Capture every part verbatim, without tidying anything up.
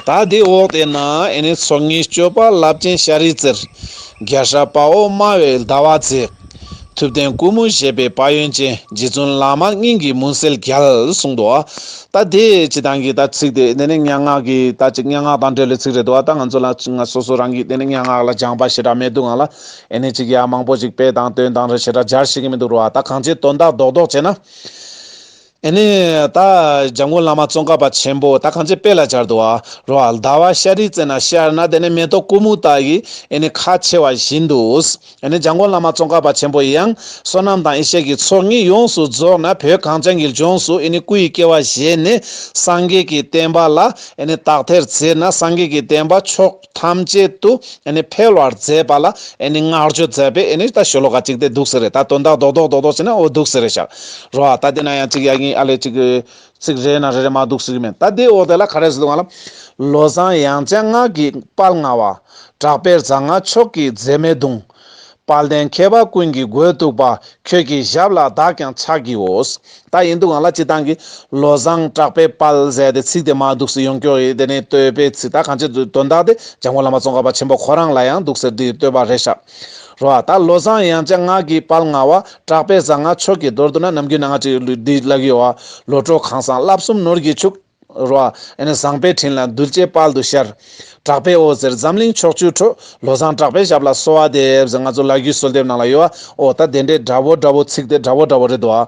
ད་དེའི་འོག་དེ་ན་ཨེ་ནི་ཚོགས་གཉིས་སྤྱོད་པ་རླབས་ཆེན་ཤཱ་རིའི་རྩེར། རྒྱལ་སྲས་དཔའ་བོ་སྨྲ་བའི་ཟླ་བ་མཛེས། ཐུབ་བསྟན་ཀུ་མུད་བཞད་པའི་དཔལ་ཡོན་ཅན། རྗེ་བཙུན་བླ་མ་སྙིང་གི་མུན་སེལ་རྒྱལ་གསུངས་འདུག་ད་དེ་སྤྱིར་བཏང་གི་ད་ཚིག་དེ་དེ་ནི་སྙན་ངག་གི་ད་ཅིག་སྙན་ངག་དང་འབྲེལ་བའི་ཚིག་རེད་འདུག་ད་ང་ཚོ་ལ་ང་སོ་སོ་རང་གི་དེ་ནི་སྙན་ངག་ལ་སྦྱངས་པ་ཞེ་དྲག་མེད་འདུག་ང་ལ་ཨེ་ནི་ཅིག་ཡ་མང་པོ་ཅིག་དཔེ་དང་དོན་དང་རེ་ཞེ་དྲག་སྦྱར་ཤེས་ཀྱི་མི་འདུག་རོ། ད་གང་ཅིའི་དོན་དག་རྡོག་རྡོག་བྱས་ན། ཨེ་ནི་ད་འཇམ་མགོན་བླ་མ་ཙོང་ཁ་པ་ཆེན་པོ་ད་གང་ཅི་དཔེ་ལ་སྦྱར་འདུག་བ་རོ། ཟླ་བ་ཤཱ་རིའི་རྩེ་ན་ཤར་ན་དེ་ནི་མེ་ཏོག་ཀུ་མུད་ལྟ་བུའི་ཨེ་ནི་ཁ་ཕྱེ་བ་བཞིན་དུ། ཨེ་ནི་འཇམ་མགོན་བླ་མ་ཙོང་ཁ་པ་ཆེན་པོ་ཡང་བསོད་ནམས་དང་ཡེ་ཤེས་ཀྱི་ཚོགས་གཉིས་ཡོངས་སུ་རྫོགས་ནས་བོད་གངས་ཅན་གྱི་ལྗོངས་སུ་ཨེ་ནི་སྐུ་ཡི་སྐྱེ་བ་བཞེས་ནས་སངས་རྒྱས་ཀྱི་བསྟན་པ་ལ་ཨེ་ནི་དག་ཐེར་མཛད་ན་སངས་རྒྱས་ཀྱི་བསྟན་པ་ཕྱོགས་ཐམས་ཅད་དུ་ཨེ་ནི་འཕེལ་བར་མཛད་པ་ལ་ཨེ་ནི་བསྔགས་བརྗོད་མཛད་པའི་ཨེ་ནི་ད་ཤོ་ལོ་ཀ་གཅིག་དེ་འདུག་ཟེར་རེད། ད་དོན་དག་རྡོག་རྡོག་རྡོག་རྡོག་བྱས་ན་འོ་འདུག་ཟེར་རེད་ཤག་རོ། ད་དེ་ན་ཡང་གཅིག་ཡ་གིན་ཨ་ལས་གཅིག་ཚིག་རེ་ན་རེ་རེ་མ་འདུག་ཟེར་གི་མེད། ད་དེའི་འོག་དེ་ལ་ག་རེ་ཟེར་འདུག་ང་ལ། བློ་བཟང་དབྱངས་ཅན་ངག་གི་དཔལ་མངའ་བ། གྲགས་པའི་རྫ་རྔ་མཆོག་གི་མཛེས་མའི་གདུང་། དཔལ་ལྡན་མཁས་པ་ཀུན་གྱི་མགོས་གཏུགས་པ། ཁྱོད་ཀྱི་ཞབས་ལ་བདག་ཀྱང་ཕྱག་བགྱིའོ། ད་ཡིན་འདུག་ང་ལ་སྤྱིར་བཏང་གི་བློ་བཟང་གྲགས་པའི་དཔལ་ཟེར་ཏེ་ཚིག་དེ་མ་འདུག་སེ་ཡོང་སྐྱོ་ཡི་དེ་ནས་བསྟོད་པའི་ཚིག་ད་གང་ཅི་དོན་དག་དེ་འཇམ་མགོན་བླ་མ་ཙོང་ཁ་པ་ཆེན་པོ་ཁོ་རང་ལ་ཡང་འདུག་སེ་འདི་བསྟོད་པ་རེད་ཤག་རོ། ད་བློ་བཟང་དབྱངས་ཅན་ངག་གི་དཔལ་མངའ་བ། གྲགས་པའི་རྫ་རྔ་མཆོག་གི་མདོར་བསྡུ་ན་ནམ་རྒྱུན་ནང་ང་ཅིག་འདི་ལབ་ཀྱི་ཡོད་བ། བློ་གྲོས་ཁང་བཟང་བསླབ་གསུམ་ནོར་གྱིས་ཕྱུག་རོ། ཨེ་ནི་བཟང་པོའི་དྲིན་ལ་གདུལ་བྱའི་དཔལ་དུ་ཤར། གྲགས་པའི་འོད་ཟེར་འཛམ་གླིང་ཕྱོགས་བཅུར་འཕྲོ། བློ་བཟང་གྲགས་པའི་ཞབས་ལ་གསོལ་བ་འདེབས་ཟེར་ང་ཚོ་ལ་རྒྱུད་གསོལ་འདེབས་ནང་ལ་ཡོད་བ། ཨོ་ད་དེ་འདྲའི་འདྲ་བོ་འདྲ་བོ་ཚིག་དེ་འདྲ་བོ་འདྲ་བོ་རེད་འདུག་ཨ།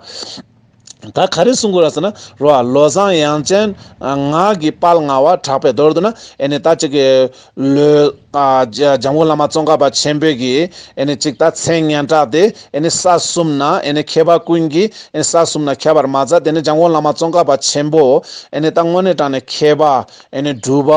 ད་ག་རེ་གསུང་དགོས་ར་ཟེར་ན་རོ། བློ་བཟང་དབྱངས་ཅན་ངག་གི་དཔལ་མངའ་བ། གྲགས་པའི་མདོར་བསྡུ་ན་ཨེ་ནི་ད་ཅིག་གི་ལོས་ཨ་འཇམ་མགོན་བླ་མ་ཙོང་ཁ་པ་ཆེན་པོས་ཀྱིས་ཨེ་ནི་ཅིག་ད་མཚན་སྙན་གྲགས་དེ་ཨེ་ནི་ས་གསུམ་ན་ཨེ་ནི་མཁས་པ་ཀུན་གྱིས་ཨེ་ནི་ས་གསུམ་ན་ཁྱབ་པར་མ་ཚད། དེ་ནི་འཇམ་མགོན་བླ་མ་ཙོང་ཁ་པ་ཆེན་པོ་ཨེ་ནི་ད་དངོས་གནས་དྲང་ནས་མཁས་པ་ཨེ་ནི་གྲུབ་པ་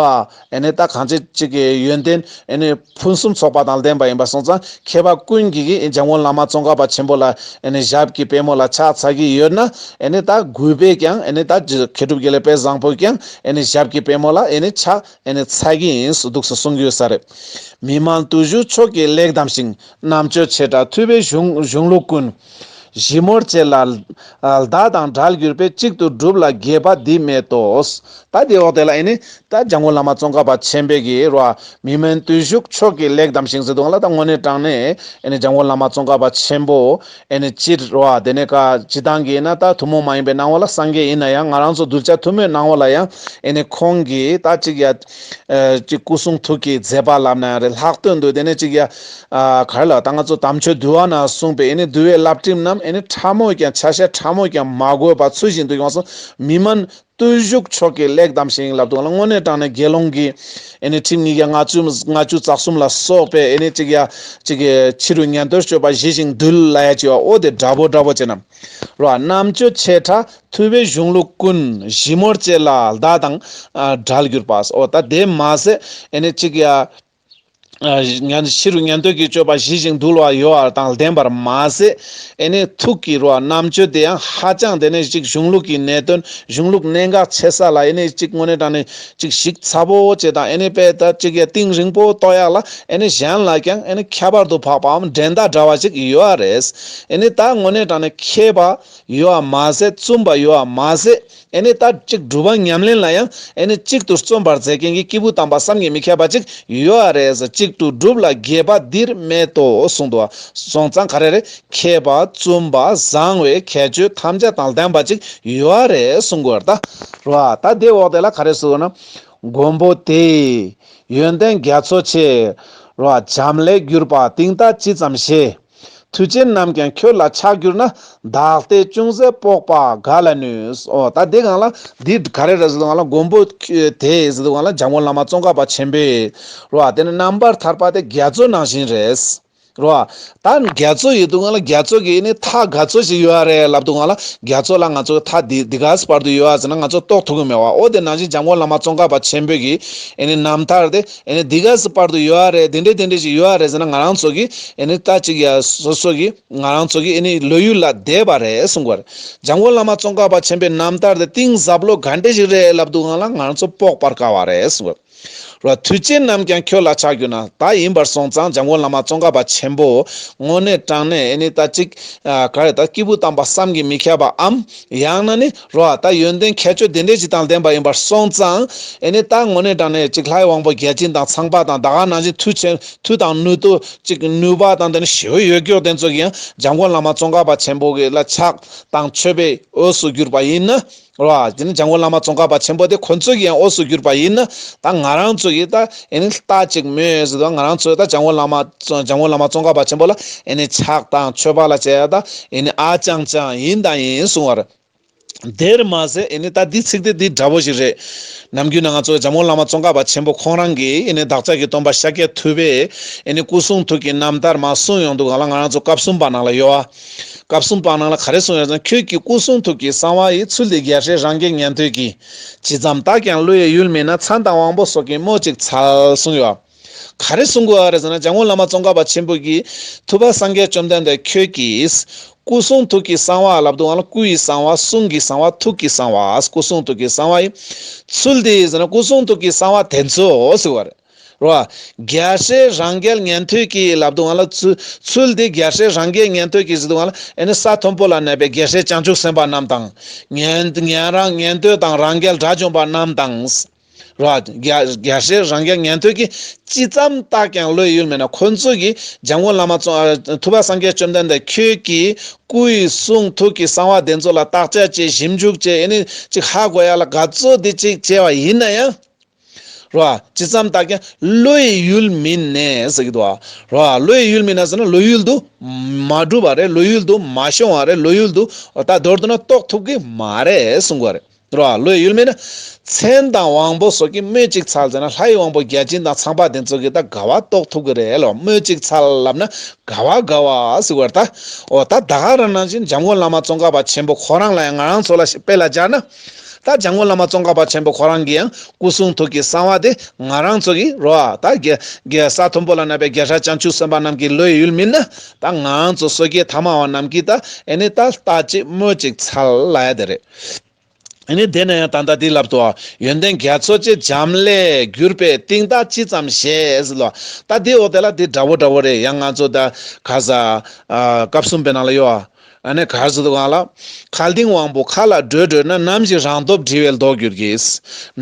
ཨེ་ནི་ད་གང་ཅི་ཅིག་གི་ཡོན་ཏན་ཨེ་ནི་ཕུན་སུམ་ཚོགས་པ་དང་ལྡན་པ་ཡིན་པ་སོང་ཙང་མཁས་པ་ཀུན་གྱིས་འཇམ་མགོན་བླ་མ་ཙོང་ཁ་པ་ཆེན་པོ་ལ་ཨེ་ནི་ཞབས་ཀྱི་པད་མོ་ལ་ཕྱག་འཚལ་གྱི་ཡོད་ན་ཨེ་ནི་ད་གུས་པས་ཀྱང་ཨེ་ནི་ད་མཁས་གྲུབ་དགེ་ལེགས་དཔལ་བཟང་པོས་ཀྱང་ཨེ་ནི་ཞབས་ཀྱི་པད་མོ་ལ་ཨེ་ནི་ཕྱག་ཨེ་ནི་འཚལ་གྱི་ཡིན་ཟེར་འདུག་སེ་གསུང་གི་ཡོད་ས་རེད། མི་དམན་བརྟུལ་ཞུགས་མཆོག་གིས་གླེགས་བསྡམས་ཤིང་། རྣམ་དཔྱོད་ཆེ་དྲགས་ཐུབ་པའི་གཞུང་གཞུང་ལུགས་ཀུན། ཞིབ་མོར་དཔྱད་ལ་ལྡ་དང་འབྲལ་གྱུར་པས། གཅིག་ཏུ་སྒྲུབ་ལ་དགྱེས་པ་འདི་མེད་དོ། ད་དེ་འོག་དེ་ལ་ཨེ་ནི་ད་འཇམ་མགོན་བླ་མ་ཙོང་ཁ་པ་ཆེན་པོས་ཀྱིས་རོ། མི་དམན་བརྟུལ་ཞུགས་མཆོག་གིས་གླེགས་བསྡམས་ཤིང་ཟེར་དུས་ལ་ད་དངོས་གནས་དྲང་གནས་ཨེ་ནི་འཇམ་མགོན་བླ་མ་ཙོང་ཁ་པ་ཆེན་པོ་ཨེ་ནི་སྤྱིར་རོ། དེ་ནས་ཀ་སྤྱིར་བཏང་གི་ན་ད་ཐུན་མོང་མ་ཡིན་པའི་སྣང་བ་ལ་སངས་རྒྱས་ཡིན་ན་ཡང་ང་རང་ཚོ་གདུལ་བྱ་ཐུན་མོང་སྣང་བ་ལ་ཡང་ཨེ་ནི་ཁོང་གིས་ད་ཅིག་ཡ་ཨ་ཅིག་སྐུ་གསུང་ཐུགས་ཀྱི་མཛད་པ་ལབ་ན་ཡང་རེད། ལྷག་དོན་དུ་དེ་ནས་ཅིག་ཡ་ཨ་ག་རེ་ལབ་ད་ང་ཚོ་དམ་ཆོས་འདུལ་བ་ན་གསུངས་པའི་ཨེ་ནི་འདུལ་བའི་བསླབ་ཁྲིམས་རྣམས་ཨེ་ནི་ཕྲ་མོ་ཀྱང་ཆ་ཤས་ཕྲ་མོ་ཀྱང་མ་གོས་པ་ཚུལ་བཞིན་དུ་ཡོངས་སུ་མི་དམན་བརྟུལ་ཞུགས་མཆོག་གིས་གླེགས་བསྡམས་ཤིང་ལབ་འདུག་ལ། དངོས་གནས་དྲང་གནས་དགེ་སློང་གི་ཨེ་ནི་ཁྲིམས་ཉིས་བརྒྱ་ལྔ་བཅུ་ལྔ་བཅུ་རྩ་གསུམ་ལ་སོགས་པའི་ཨེ་ནི་ཅིག་ཡ་ཅིག་གི་ཕྱི་རུ་ཉན་ཐོས་སྤྱོད་པ་ཞི་ཞིང་དུལ་ལ་ཡ་ཅིག་ཡོད་འོ་དེ་འདྲ་པོ་འདྲ་པོ་བྱས་ན། རོ། རྣམ་དཔྱོད་ཆེ་དྲགས་ཐུབ་པའི་གཞུང་ལུགས་ཀུན། ཞིབ་མོར་དཔྱད་ལ་ལྡ་དང་ཨ་འབྲལ་གྱུར་པ། འོ་ད་དེ་མ་ཟད་ཨེ་ནི་ཅིག་ཡ་ཨ་ཉན་ཕྱི་རུ་ཉན་ཐོས་ཀྱི་སྤྱོད་པ་ཞི་ཞིང་དུལ་བ་ཡོད་པ་དང་ལྡན་པར་མ་ཟད་ཨེ་ནི་ཐུགས་ཀྱི་རོ་རྣམ་དཔྱོད་དེ་ཡང་ཧ་ཅང་དེ་ནས་ཅིག་གཞུང་ལུགས་ཀྱི་གནད་དོན་གཞུང་ལུགས་གནད་འགག་ཆེ་ས་ལ་ཨེ་ནི་ཅིག་དངོས་གནས་དྲང་གནས་ཅིག་ཞིབ་ཚགས་པོ་བྱས་དང་ཨེ་ནི་དཔེ་ད་ཅིག་ཡ་གཏིང་རིང་པོ་རྟོགས་ཡག་ལ་ཨེ་ནི་གཞན་ལ་ཀྱང་ཨེ་ནི་ཁྱད་པར་དུ་འཕགས་པའམ་འགྲན་ཟླ་འདྲ་བ་ཅིག་ཡོད་རེད། ཨེ་ནི་ད་དངོས་གནས་དྲང་གནས་མཁས་པ་ཡོད་པ་མ་ཟད། བཙུན་པ་ཡོད་པ་མ་ཟད། ཨེ་ནི་ད་ཅིག་སྒྲུབ་པ་ཉམས་ལེན་ལ་ཡང་ཨེ་ནི་གཅིག་ཏུ་བརྩོན་པར་མཛད་མཁན་གྱི་སྐྱེས་བུ་དམ་པ་བསམ་གྱིས་མི་ཁྱབ་པ་ཅིག་ཡོད་པ་རེད་ཟེར། གཅིག་ཏུ་སྒྲུབ་ལ་དགྱེས་པ་འདིར་མེད་དོ་གསུངས་འདུག་བ། སོང་ཙང་ག་རེ་རེད། མཁས་པ་བཙུན་པ་བཟང་བའི་ཁྱད་ཆོས་ཐམས་ཅད་དང་ལྡན་པ་ཅིག་ཡོད་པ་རེད་གསུང་དགོས་རེད་ད། རོ། ད་དེ་འོག་དེ་ལ་ག་རེ་གསུངས་ན། མགོན་པོ་དེས་ཡོན་ཏན་རྒྱ་མཚོ་ཆེ། རོ། བྱམས་ལས་གྱུར་པ་གཏིང་མཐའ་ཇི་ཙམ་ཞེས། མཐུ་ཆེན་རྣམས་ཀྱང་ཁྱོད་ལ་ཕྱག་གྱུར་ན། བདག་ལྟས་ཅུང་ཟད་སྤོབས་པ་ག་ལ་ནུས། འོ་ད་དེ་སྒང་ལ་འདི་ག་རེ་རེད་ཟེར་དུས་སྒང་ལ་མགོན་པོ་དེ་ཟེར་དུས་སྒང་ལ་འཇམ་མགོན་བླ་མ་ཙོང་ཁ་པ་ཆེན་པོས་རོ། དེ་ནི་རྣམ་པར་ཐར་པ་དེ་རྒྱ་མཚོ་ནང་བཞིན་རེད། རོ། ད་རྒྱ་མཚོ་ཡོད་དུས་སྒང་ལ་རྒྱ་མཚོ་གི་ནི་མཐའ་ག་ཚོད་ཞིག་ཡོད་རེད་ལབ་དུས་སྒང་ལ་རྒྱ་མཚོ་ལ་ང་ཚོ་མཐའ་འདི་འདི་ག་ཙམ་བར་དུ་ཡོད་ཟེར་ན་ང་ཚོ་རྟོགས་ཐུབ་ཀྱི་མེད་པ། འོ་དེ་ནང་བཞིན་འཇམ་མགོན་བླ་མ་ཙོང་ཁ་པ་ཆེན་པོས་ཀྱི་ཨེ་ནི་རྣམ་ཐར་དེ་ཨེ་ནི་འདི་ག་ཙམ་བར་དུ་ཡོད་རེད། དེ་འདྲས་དེ་འདྲས་ཞིག་ཡོད་རེད་ཟེར་ན་ང་རང་ཚོ་གི་ཨེ་ནི་ད་ཅིག་ཡ་སོ་སོ་གི་ང་རང་ཚོ་གི་ཨེ་ནི་བློ་ཡུལ་ལ་བསྡད་པ་རེད་གསུང་གི་རེད། འཇམ་མགོན་བླ་མ་ཙོང་ཁ་པ་ཆེན་པོའི་རྣམ་ཐར་དེ་གཏིང་ཟབ་ལོ་ག་འདྲས་ཞིག་རེད་ལབ་དུས་སྒང་ལ་ང་རང་ཚོ་དཔོག་པར་དཀའ་བ་རེད་གསུང་གི་རེད། རོ། མཐུ་ཆེན་རྣམས་ཀྱང་ཁྱོད་ལ་ཕྱག་གྱུར་ན། ད་ཡིན་པར་སོང་ཙང་འཇམ་མགོན་བླ་མ་ཙོང་ཁ་པ་ཆེན་པོ་དངོས་གནས་དྲང་གནས་ཨེ་ནི་ད་ཅིག་ཨ་ག་རེ་ད་སྐྱེས་བུ་དམ་པ་བསམ་གྱིས་མི་ཁྱབ་པའམ། ཡང་ན་ནི་རོ་ད་ཡོན་ཏན་ཁྱད་ཆོས་དེ་འདྲས་ཅིག་དང་ལྡན་པ་ཡིན་པར་སོང་ཙང་ཨེ་ནི་ད་དངོས་གནས་དྲང་གནས་ཅིག་ལྷའི་དབང་པོ་བརྒྱ་བྱིན་དང་ཚངས་པ་དང་ད་ག་ནང་བཞིན་མཐུ་ཆེན་མཐུ་དང་ནུས་སྟོབས་ཅིག་ནུས་པ་དང་དེ་ནི་ཞེ་པོ་ཡོད་མཁན་དེ་ཚོ་གིས་ཡང་འཇམ་མགོན་བླ་མ་ཙོང་ཁ་པ་ཆེན་པོ་གི་ལ་ཕྱག་དང་མཆོད་པའི་འོས་སུ་གྱུར་པ་ཡིན་ན། རོ། དེ་ནི་འཇམ་མགོན་བླ་མ་ཙོང་ཁ་པ་ཆེན་པོ་དེ་ཁོ་ཚོ་གི་ཡང་འོས་སུ་གྱུར་པ་ཡིན་ན། ད་ང་རང་ཚོ་གི་ད་ཨེ་ནི་ལྟ་ཅིག་མོས་ཟེར་དུས་ང་རང་ཚོས་ད་འཇམ་མགོན་བླ་མ་ཙོ་འཇམ་མགོན་བླ་མ་ཙོང་ཁ་པ་ཆེན་པོ་ལ་ཨེ་ནི་ཕྱག་དང་མཆོད་པ་ལ་བྱས་ད་ཨེ་ནི་ཨ་ཅང་ཅང་ཡིན་དང་ཡིན་གསུང་བ་རེད། དེར་མ་ཟད་ཨེ་ནི་ད་འདི་ཚིག་དེ་འདི་འདྲ་པོ་ཞིག་རེད། ནམ་རྒྱུན་ན་ང་ཚོ་འཇམ་མགོན་བླ་མ་ཙོང་ཁ་པ་ཆེན་པོ་ཁོང་རང་གིས་ཨེ་ནི་བདག་ཅག་གི་སྟོན་པ་ཤཱཀྱ་ཐུབ་པས་ཨེ་ནི་སྐུ་གསུང་ཐུགས་ཀྱི་རྣམ་ཐར་མ་གསུང་ཡོང་དུས་གང་ལ་ང་རང་ཚོ་སྐབས་གསུམ་པ་ནང་ལ་ཡོད་ཨ། སྐབས་གསུམ་པ་ནང་ལ་ག་རེ་གསུངས་ཡོད་ཟེར་ན། ཁྱོད་ཀྱི་སྐུ་གསུང་ཐུགས་ཀྱི་གསང་བ་ཡི། ཚུལ་འདི་རྒྱལ་སྲས་རང་རྒྱལ་ཉན་ཐོས་ཀྱི། ཇི་ཙམ་བརྟགས་ཀྱང་བློ་ཡི་ཡུལ་མིན་ན། མཚན་དང་དབང་པོ་སོགས་ཀྱིས་སྨོས་ཅིག་འཚལ་གསུངས་ཡོད། ག་རེ་གསུང་དགོས་རེད་ཟེར་ན། འཇམ་མགོན་བླ་མ་ཙོང་ཁ་པ་ཆེན་པོ་གིས་ཐུབ་པ་སངས་རྒྱས་བཅོམ་ལྡན་འདས་ཁྱོད་ཀྱིས་སྐུ་གསུང་ཐུགས་ཀྱི་གསང་བ་ལབ་དུས་སྒང་ལ་སྐུ་ཡི་གསང་བ། གསུང་གི་གསང་བ། ཐུགས་ཀྱི་གསང་བ། སྐུ་གསུང་ཐུགས་ཀྱི་གསང་བ་ཡི། ཚུལ་འདི་ཟེར་ན་སྐུ་གསུང་ཐུགས་ཀྱི་གསང་བ་དེ་ཚོ་ཟེར་བ་རེད། རོ། རྒྱལ་སྲས་རང་རྒྱལ་ཉན་ཐོས་ཀྱི་ལབ་དུས་སྒང་ལ་ཚུ་ཚུལ་འདི་རྒྱལ་སྲས་རང་རྒྱལ་ཉན་ཐོས་ཀྱི་ཟེར་དུས་སྒང་ལ་ཨེ་ནི་ས་མཐོན་པོ་ལ་གནས་པའི་རྒྱལ་སྲས་བྱང་ཆུབ་སེམས་དཔའ་རྣམས་དང་། ཉན་ཉན་རང་ཉན་ཐོས་དང་རང་རྒྱལ་དགྲ་བཅོམ་པ་རྣམས་དང་། རོ། རྒྱལ་རྒྱལ་སྲས་རང་རྒྱལ་ཉན་ཐོས་ཀྱིས་ཇི་ཙམ་བརྟགས་ཀྱང་བློ་ཡི་ཡུལ་མིན་ན། ཁོ་ཚོ་གིས་འཇམ་མགོན་བླ་མ་ཙོ་ཨ་ཐུབ་པ་སངས་རྒྱས་བཅོམ་ལྡན་འདས་ཁྱོད་ཀྱི་སྐུ་ཡི་གསུང་ཐུགས་ཀྱི་གསང་བ་དེ་ཚོ་ལ་བརྟག་དཔྱད་བྱས་ཞིབ་འཇུག་བྱས་ཨེ་ནི་ཅིག་ཧ་གོ་ཡ་ལ་ག་ཚོད་དེ་ཅིག་བྱས་པ་ཡིན་ན་ཡང་། རོ། ཇི་ཙམ་བརྟགས་ཀྱང་བློ་ཡི་ཡུལ་མིན་ནས་ཟེར་གྱི་འདུག་བ། རོ། བློ་ཡི་ཡུལ་མིན་ན་ཟེར་ན་བློ་ཡུལ་དུ་མ་གྲུབ་པ་རེད། བློ་ཡུལ་དུ་མ་ཤོང་བ་རེད། བློ་ཡུལ་དུ་ད་མདོར་བསྡུ་ན་རྟོགས་ཐུབ་ཀྱི་མ་རེད་གསུང་གི་རེད། རོ། བློ་ཡི་ཡུལ་མིན་ན། མཚན་དང་དབང་པོ་སོགས་ཀྱིས་སྨོས་ཅིག་འཚལ་ཟེར་ན་ལྷ་ཡི་དབང་པོ་བརྒྱ་བྱིན་དང་ཚངས་པ་དེ་ཚོ་གིས་ད་ག་བ་རྟོགས་ཐུབ་ཀྱི་རེད་ལོ། སྨོས་ཅིག་འཚལ་ལབ་ན་ག་བ་ག་བ་ཟེར་བ་རེད་ད། འོ་ད་ད་ག་རང་ནང་བཞིན་འཇམ་མགོན་བླ་མ་ཙོང་ཁ་པ་ཆེན་པོ་ཁོ་རང་ལ་ཡང་ང་རང་ཚོ་ལ་དཔེ་ལ་སྦྱར་ན། ད་འཇམ་མགོན་བླ་མ་ཙོང་ཁ་པ་ཆེན་པོ་ཁོ་རང་གིས་ཡང་སྐུ་གསུང་ཐུགས་ཀྱི་གསང་བ་དེ་ང་རང་ཚོ་གིས་རོ། ད་རྒྱལ་རྒྱལ་ས་མཐོན་པོ་ལ་གནས་པའི་རྒྱལ་སྲས་བྱང་ཆུབ་སེམས་དཔའ་རྣམས་ཀྱི་བློ་ཡི་ཡུལ་མིན་ན། ད་ང་རང་ཚོ་སོ་སྐྱེ་ཐ་མལ་པ་རྣམས་ཀྱིས་ད་ཨེ་ནི་ད་ལྟ་ཅིག་སྨོས་ཅིག་འཚལ་ལབ་ཡ་དེ་རེད། ཨེ་ནི་དེ་ནས་ཡང་ད་ལྟ་འདི་ལབ་ཏུ། ཡོན་ཏན་རྒྱ་མཚོ་ཆེ་འཇམ་ལས་གྱུར་པའི་གཏིང་མཐའ་ཅི་ཙམ་ཞེས་ཟེར་ལོ། ད་འདི་འོ་དེ་ལ་འདི་འདྲ་བོ་འདྲ་བོ་རེད། ཡང་ང་ཚོ་ད་ག་ས་ཨ་སྐབས་གསུམ་པའི་ནང་ལ་ཡོད་ཨ། ཨ་ནི་ག་རེ་ཟེར་དུས་སྒང་ལ། མཁའ་ལྡིང་དབང་པོ་མཁའ་ལ་བགྲོད་བགྲོད་ན། ནམ་ཞིག་རང་སྟོབས་བྲི་བས་ལྡོག་འགྱུར་གྱི།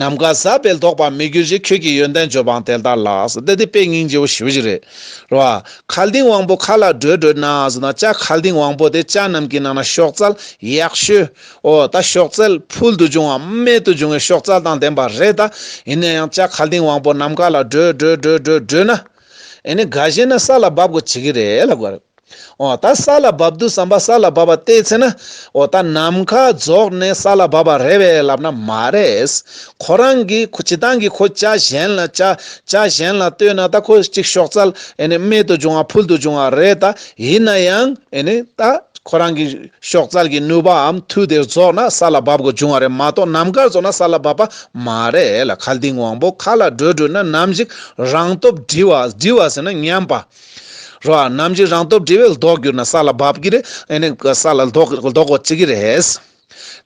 ནམ་མཁའ་ཟབ་པས་ལྡོག་པར་མི་འགྱུར་ཞིང་། ཁྱོད་ཀྱིས་ཡོན་ཏན་བརྗོད་པའང་དེ་ལྟར་ལགས། འདི་འདི་དཔེ་སྙིང་རྗེ་པོ་ཞེ་པོ་ཅིག་རེད། རེད་བ། མཁའ་ལྡིང་དབང་པོ་མཁའ་ལ་བགྲོད་བགྲོད་ན་ཟེར་ན། ལྕགས་མཁའ་ལྡིང་དབང་པོ་དེ་ལྕགས་རྣམས་ཀྱི་ནང་ན་གཤོག་རྩལ་ཡག་ཤོས། ཨོ་ད་གཤོག་རྩལ་ཕུལ་དུ་བྱུང་བ་རྨད་དུ་བྱུང་བའི་གཤོག་རྩལ་དང་ལྡན་པ་རེད་ད། ཡིན་ན་ཡང་ལྕགས་མཁའ་ལྡིང་དབང་པོ་ནམ་མཁའ་ལ་བགྲོད་བགྲོད་བགྲོད་བགྲོད་བགྲོད་ན། ཨེ་ནི་འགའ་ཤས་ན་ས་ལ་བབས་དགོས་བྱེད་ཀྱི་རེད་ལབ་དགོས་རེད། ཨོ་ད་ས་ལ་བབས་དུས་ཙམ་པ་ས་ལ་བབས་པ་བལྟས་ཚེ་ན། ཨོ་ད་ནམ་མཁའ་རྫོགས་ནས་ས་ལ་བབས་པ་རེད་པས་ལབ་ན་མ་རེད། ཁོ་རང་གིས་ཁོ་སྤྱིར་བཏང་གི་ཁོ་ལྕགས་གཞན་ལ་ལྕགས་ལྕགས་གཞན་ལ་ལྟོས་ན་ད་ཁོ་གཅིག་གཤོག་རྩལ་ཨེ་ནི་རྨད་དུ་བྱུང་བ་ཕུལ་དུ་བྱུང་བ་རེད་ད། ཡིན་ན་ཡང་ཨེ་ནི་ད་ཁོ་རང་གི་གཤོག་རྩལ་གྱི་ནུས་པའམ་མཐུ་དེ་རྫོགས་ན་ས་ལ་བབས་དགོས་བྱུང་བ་རེད་མ་གཏོགས་ནམ་མཁར་རྫོགས་ན་ས་ལ་བབས་པ་མ་རེད་ལ། མཁའ་ལྡིང་དབང་པོ་མཁའ་ལ་བགྲོད་བགྲོད་ན། ནམ་ཞིག་རང་སྟོབས་བྲི་བ་བྲི་བ་ཟེར་ན་ཉམས་པ། རོ། ནམ་ཞིག་རང་སྟོབས་བྲི་བས་ལྡོག་གྱུར་ན། ས་ལ་བབས་ཀྱི་རེད། ཨེ་ནི་ས་ལ་ལྡོག་ལྡོག་གོ་བྱེད་ཀྱི་རེད།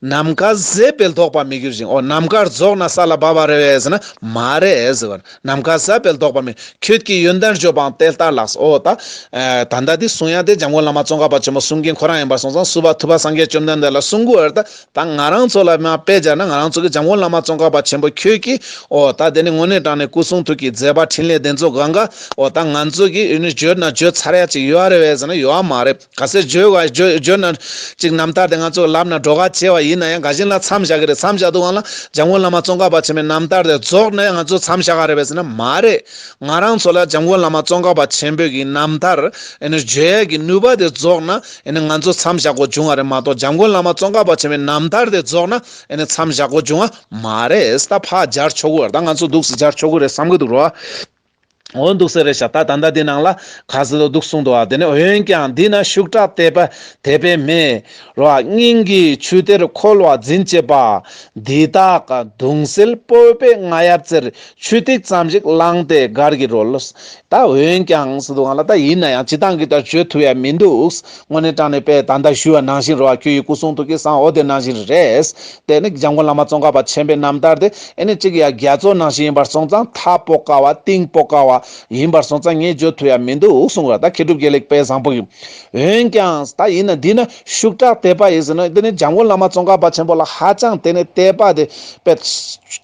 ནམ་མཁའ་ཟད་པས་ལྡོག་པར་མི་འགྱུར་ཞིང་། ཨོ་ནམ་མཁའ་རྫོགས་ན་ས་ལ་བབས་པ་རེད་པས་ཟེར་ན་མ་རེད་ཟེར་བ། ནམ་མཁའ་ཟད་པས་ལྡོག་པར་མི། ཁྱོད་ཀྱིས་ཡོན་ཏན་བརྗོད་པའང་དེ་ལྟར་ལགས། ཨོ་ད་ཨ་ད་ལྟ་འདི་གསུང་ཡ་དེ་འཇམ་མགོན་བླ་མ་ཙོང་ཁ་པ་ཆེན་པོ་གསུང་མཁན་ཁོ་རང་ཡིན་པར་སོང་ཙང་། སུ་བ་ཐུབ་པ་སངས་རྒྱས་བཅོམ་ལྡན་འདས་ལ་གསུང་གི་ཡོད་རེད་ད། ད་ང་རང་ཚོ་ལ་མ་དཔེ་སྦྱར་ན། ང་རང་ཚོ་གི་འཇམ་མགོན་བླ་མ་ཙོང་ཁ་པ་ཆེན་པོ་ཁྱོད་ཀྱིས་ཨོ་ད་དེ་ནི་དངོས་གནས་དྲང་གནས་སྐུ་གསུང་ཐུགས་ཀྱི་མཛད་པ་འཕྲིན་ལས་དེ་ཚོ་གང་ག་ཨོ་ད་ང་ཚོ་གིས་ཨེ་ནི་བརྗོད་ན་བརྗོད་ཚར་ཡ་ཅིག་ཡོད་རེད་པས་ཟེར་ན་ཡོད་མ་རེད། ག་ཚོད་བརྗོད་བ་བརྗོད་བརྗོད་ན་ཅིག་རྣམ་ཐར་དེ་ང་ཚོ་ལབ་ན་འགྲོ་ག་བྱེད་པ་ཡིན་ན་ཡང་འགའ་ཞིག་ལ་མཚམས་བཞག་གི་རེད། མཚམས་བཞག་དུས་སྒང་ལ་འཇམ་མགོན་བླ་མ་ཙོང་ཁ་པ་ཆེན་པོའི་རྣམ་ཐར་དེ་རྫོགས་ནས་ང་ཚོ་མཚམས་བཞག་ག་རེད་པས་ཟེར་ན་མ་རེད། ང་རང་ཚོ་ལ་འཇམ་མགོན་བླ་མ་ཙོང་ཁ་པ་ཆེན་པོའི་གི་རྣམ་ཐར་ཨེ་ནི་བརྗོད་ཡས་ཀྱི་ནུས་པ་དེ་རྫོགས་ན་ཨེ་ནི་ང་ཚོ་མཚམས་བཞག་དགོས་བྱུང་བ་རེད་མ་གཏོགས། འཇམ་མགོན་བླ་མ་ཙོང་ཁ་པ་ཆེན་པོའི་རྣམ་ཐར་དེ་རྫོགས་ན་ཨེ་ནི་མཚམས་བཞག་དགོས་བྱུང་བ་མ་རེད། ད་ཕར་སྦྱར་ཆོག་གི་རེད། ད་ང་ཚོ་འདུག་སེ་སྦྱར་ཆོག་གི་རེད་བསམ་གི་འདུག་རོ། འོ་འདུག་ཟེར་རེད་ཤག་ད་ད་ལྟ་འདི་ནང་ལ་ག་ཟེར་དོ་འདུག་གསུངས་འདུག་ཨ། དེ་ནས་འོན་ཀྱང་འདི་ན་ཤུགས་དྲག་དད་པ་དད་པས་མེད་རོ། སྙིང་གི་ཆུ་གཏེར་འཁོལ་བ་འཛིན་བྱེད་པ། འདི་དག་གདུང་སེལ་སྤོབས་པས་རྔ་ཡབ་རྩེར། ཆུ་ཐིགས་ཙམ་ཞིག་བླངས་ཏེ་སྒར་གྱི་རོལ། ད་འོན་ཀྱང་ཟེར་འདུག་ཨ་ལ། ད་ཡིན་ན་ཡང་སྤྱིར་བཏང་གི་ད་བརྗོད་ཐུབ་ཡ་མི་འདུག་དངོས་གནས་དྲང་གནས་དཔེ་ད་ལྟ་ཞུས་པ་ནང་བཞིན་རོ། ཁྱོད་ཡི་སྐུ་གསུང་ཐུགས་ཀྱི་གསང་བ་འོ་དེ་ནང་བཞིན་རེད། དེ་ནི་འཇམ་མགོན་བླ་མ་ཙོང་ཁ་པ་ཆེན་པོའི་རྣམ་ཐར་དེ་ཨེ་ནི་གཅིག་ཡ་རྒྱ་མཚོ་ནང་བཞིན་ཡིན་པར་སོང་ཙང་མཐའ་སྤོ་དཀའ་བ་གཏིང་སྤོ་དཀའ་བ་ཡིན་པར་སོང་ཙང་ངས་བརྗོད་ཐུབ་ཡ་མི་འདུག་གསུངས་པ། ད་མཁས་གྲུབ་དགེ་ལེགས་དཔལ་བཟང་པོ་གིས། འོན་ཀྱང་ད་ཡིན་ན་འདི་ན་ཤུགས་དྲག་དད་པ་ཡིན་ཟེར་ན་དེ་ནི་འཇམ་མགོན་བླ་མ་ཙོང་ཁ་པ་ཆེན་པོ་ལ་ཧ་ཅང་དེ་ནི་དད་པ་དེ་དཔེ་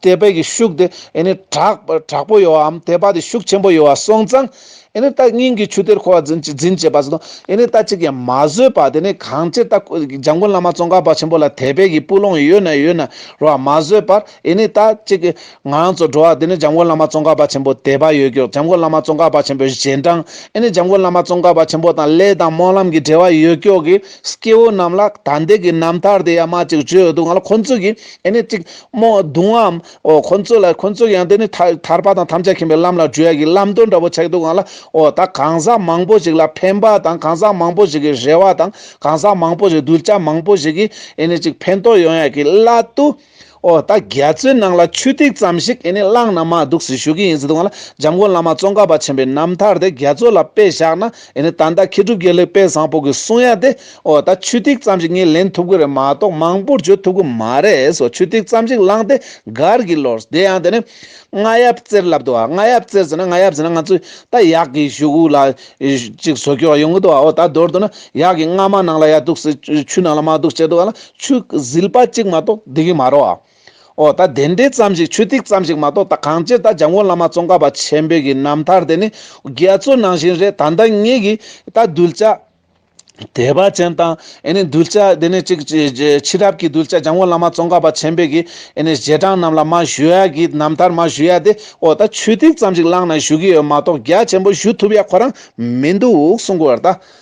དད་པའི་གི་ཤུགས་དེ་ཨེ་ནི་དྲག་དྲག་པོ་ཡོད་བའམ་དད་པ་དེ་ཤུགས་ཆེན་པོ་ཡོད་བ་སོང་ཙང་། ཨེ་ནི་ད་སྙིང་གི་ཆུ་གཏེར་འཁོལ་བ་འཛིན་འཛིན་བྱེད་པ་ཟེར་ན་ཨེ་ནི་ད་ཅིག་ཡང་མ་བཟོད་པ། དེ་ནི་གང་ཅི་ད་འཇམ་མགོན་བླ་མ་ཙོང་ཁ་པ་ཆེན་པོ་ལ་དད་པའི་གི་སྤུ་ལོང་ཡོད་ན་ཡོད་ན་རོ་མ་བཟོད་པར་ཨེ་ནི་ད་ཅིག་ང་རང་ཚོ་འགྲོ་བ་དེ་ནི་འཇམ་མགོན་བླ་མ་ཙོང་ཁ་པ་ཆེན་པོ་དད་པ་ཡོད་ཀྱོག་འཇམ་མགོན་བླ་མ་ཙོང་ཁ་པ་ཆེན་པོའི་རྗེས་འབྲང་ཨེ་ནི་འཇམ་མགོན་བླ་མ་ཙོང་ཁ་པ་ཆེན་པོ་དང་ལས་དང་སྨོན་ལམ་གྱི་འབྲེལ་བ་ཡོད་ཀྱོག་གི་སྐྱེ་བོ་རྣམས་ལ་ད་ལྟའི་གི་རྣམ་ཐར་དེ་ཡ་མ་ཅིག་བརྗོད་ཡོད་འདུག་ང་ལ་ཁོ་ཚོ་གི་ཨེ་ནི་ཅིག་མོ་གདུང་བའམ། ཨོ་ཁོ་ཚོ་ལ་ཁོ་ཚོ་ཡང་དེ་ནི་ཐར་ཐར་པ་དང་ཐམས་ཅད་མཁྱེན་པའི་ལམ་ལ་འགྲོ་ཡ་གི་ལམ་སྟོན་འདྲ་པོ་ཆགས་འདུག་ང་ལ། ཨོ་ད་གང་ཟག་མང་པོ་ཞིག་ལ་ཕན་པ་དང་གང་ཟག་མང་པོ་ཞིག་གི་རེ་བ་དང་གང་ཟག་མང་པོ་ཞིག་གདུལ་བྱ་མང་པོ་ཞིག་གི་ཨེ་ནི་ཅིག་ཕན་ཐོགས་ཡོང་ཡ་གི་བླ་དུ། ཨོ་ད་རྒྱ་མཚོའི་ནང་ལ་ཆུ་ཐིགས་ཙམ་ཞིག་ཨེ་ནི་བླངས་ན་མ་འདུག་ཟེར་ཞུ་གི་ཡིན་ཟེར་འདུག་ང་ལ། འཇམ་མགོན་བླ་མ་ཙོང་ཁ་པ་ཆེན་པོའི་རྣམ་ཐར་དེ་རྒྱ་མཚོ་ལ་དཔེ་བཞག་ན་ཨེ་ནི་ད་ལྟ་མཁས་གྲུབ་དགེ་ལེགས་དཔལ་བཟང་པོ་གིས་གསུང་ཡ་དེ། ཨོ་ད་ཆུ་ཐིགས་ཙམ་ཞིག་ངས་ལེན་ཐུབ་ཀྱི་རེད་མ་གཏོགས་མང་པོར་བརྗོད་ཐུབ་ཀྱི་མ་རེད་སོ། ཆུ་ཐིགས་ཙམ་ཞིག་བླངས་ཏེ་སྒར་གྱི་ལོར། དེ་ཡང་དེ་ནི་རྔ་ཡབ་རྩེར་ལབ་འདུག་ཨ། རྔ་ཡབ་རྩེར་ཟེར་ན་རྔ་ཡབ་ཟེར་ན་ང་ཚོས་ད་གཡག་གི་གཞུག་གུ་ལ་ཅིག་བཟོ་སྐྱོར་ཡོང་གི་འདུག་ཨ། ཨོ་ད་མདོར་བསྡུ་ན་གཡག་གི་རྔ་མ་ནང་ལ་ཡ་འདུག་ཟེར་ཆུ་ནང་ལ་མ་འདུག་བྱས་འདུག་ཨ་ལ། ཆུ་ཟིལ་པ་གཅིག་མ་གཏོགས་བསྡད་ཀྱི་མ་རེད་ཨ། ཨོ་ད་དེ་འདྲའི་ཙམ་ཞིག་ཆུ་ཐིགས་ཙམ་ཞིག་མ་གཏོགས་ད་གང་ཅི་ད་འཇམ་མགོན་བླ་མ་ཙོང་ཁ་པ་ཆེན་པོའི་གི་རྣམ་ཐར་དེ་ནི་རྒྱ་མཚོ་ནང་བཞིན་རེད། ད་ལྟ་ངེད་ཀྱི་ད་གདུལ་བྱ། དད་པ་ཅན་དང་ཨེ་ནི་གདུལ་བྱ་དེ་ནི་ཅིག་ཅིག་ཅིག་ཕྱི་རབས་ཀྱི་གདུལ་བྱ་འཇམ་མགོན་བླ་མ་ཙོང་ཁ་པ་ཆེན་པོའི་གི་ཨེ་ནི་རྗེས་འབྲང་རྣམས་ལ་མ་ཞུ་ཡ་གི་རྣམ་ཐར་མ་ཞུ་ཡ་དེ་ཨོ་ད་ཆུ་ཐིགས་ཙམ་ཞིག་བླངས་ན་ཞུ་གི་ཡོད་མ་གཏོགས་རྒྱ་ཆེན་པོ་ཞུ་ཐུབ་ཡ་ཁོ་རང་མི་འདུག་གསུང་གི་ཡོད་རེད་ད།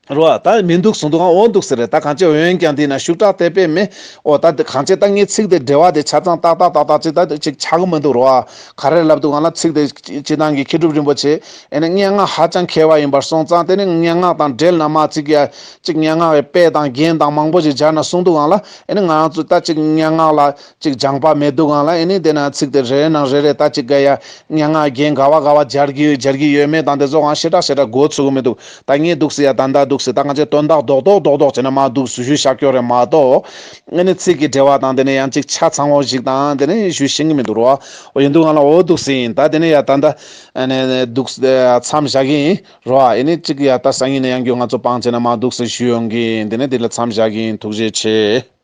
རོ་ཨ་ད་མི་འདུག་གསུང་འདུག་ཨང་། འོ་འདུག་ཟེར་རེད། ད་གང་ཅི་འོན་ཀྱང་འདི་ན་ཤུགས་དྲག་དད་པས་མེད། ཨོ་ད་འདི་གང་ཅི་ད་ངའི་ཚིག་དེ་འགྲེལ་བ་དེ་ཆ་ཚང་ཏག་ཏག་ཏག་ཏག་ཅིག་ད་ཅིག་ཆགས་གི་མི་འདུག་རོ་ཨ། ག་རེ་ལབ་འདུག་ང་ལ་ཚིག་དེ་སྤྱི་བཏང་གི་མཁས་གྲུབ་རིན་པོ་ཆེ་ཨེ་ནི་སྙན་ངག་ཧ་ཅང་མཁས་པ་ཡིན་པར་སོང་ཙང་དེ་ནི་སྙན་ངག་དང་འབྲེལ་ན་མ་ཚིག་ཡ་ཅིག་སྙན་ངག་གི་དཔེ་དང་རྒྱན་དང་མང་པོ་ཞིག་སྦྱར་ན་གསུང་འདུག་ཨང་ལ། ཨེ་ནི་ང་རང་ཚོ་ད་ཅིག་སྙན་ངག་ལ་ཅིག་སྦྱངས་པ་མེད་འདུག་ཨང་ལ། ཨེ་ནི་དེ་ན་ཚིག་དེ་རེ་རེ་ནང་རེ་རེ་ད་ཅིག་ག་ཡ་སྙན་ངག་རྒྱན་ག་བ་ག་བ་སྦྱར་གི་ཡོད་སྦྱར་གི་ཡོད་མེད་དང་དེ་ཚོ་ཨང་ཞེ་དྲག་ཞེ་དྲག་མགོ་ཚོད་གི་མི་འདུག་ད་ངས་འདུག་ཟེར་ཡ་ད་ད་འདུག་ཟེར་ད་ང་ཚོས་དོན་དག་རྡོག་རྡོག་རྡོག་རྡོག་བྱས་ན་མ་འདུག་ཟེར་ཞུས་བཞག་ཀྱོག་རེད་མ་གཏོགས། ཨེ་ནི་ཚིག་གི་འགྲེལ་བ་དང་དེ་ནས་ཡང་ཅིག་ཆ་ཚང་བ་ཞིག་དང་དེ་ནས་ཞུས་ཤེས་གི་མི་འདུག་རོ། འོ་ཡིན་འདུག་ང་ལ་འོ་འདུག་ཟེར་ཡིན། ད་དེ་ནས་ཡ་ད་ད་ཨེ་ནས་འདུག་མཚམས་བཞག་གི་ཡིན་རོ། ཨེ་ནི་ཅིག་ཡ་ད་སང་ཉིན་ནས་ཡང་རྒྱུ་ང་ཚོ་སྤང་བྱས་ན་མ་འདུག་ཟེར་ཞུས་ཡོང་གི་ཡིན། དེ་ནས་དེ་ལ་མཚམས་བཞག་གི་ཡིན། ཐུགས་རྗེ་ཆེ།